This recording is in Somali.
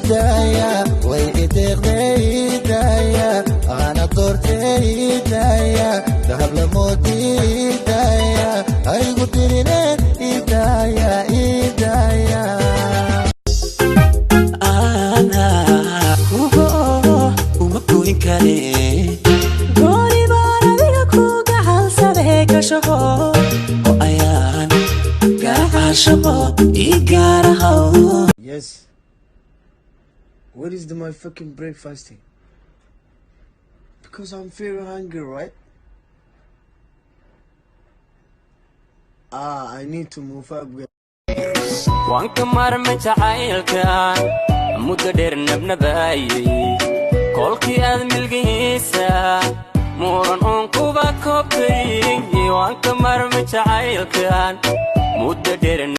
Idaya way ideeqday, idaya ana doortay, idaya dahab lamoodi, idaya haygu dirine, idaya, idaya. Ana kugo uma goyn kare. Gooni baan adiga ku gacalsadee ka shaqo. Oo ayaan gacaashaqo ii gaarahow. Yes. Where is the my fucking breakfast? Because I'm very hungry, right? Ah, I need to move up. Waan ka maarmay jacaylkan muddo dheer nabnabaayey, kolkii aad milgihiisa muran uun kuba koobtay. Waan ka maarmay jacaylkan muddo dheer.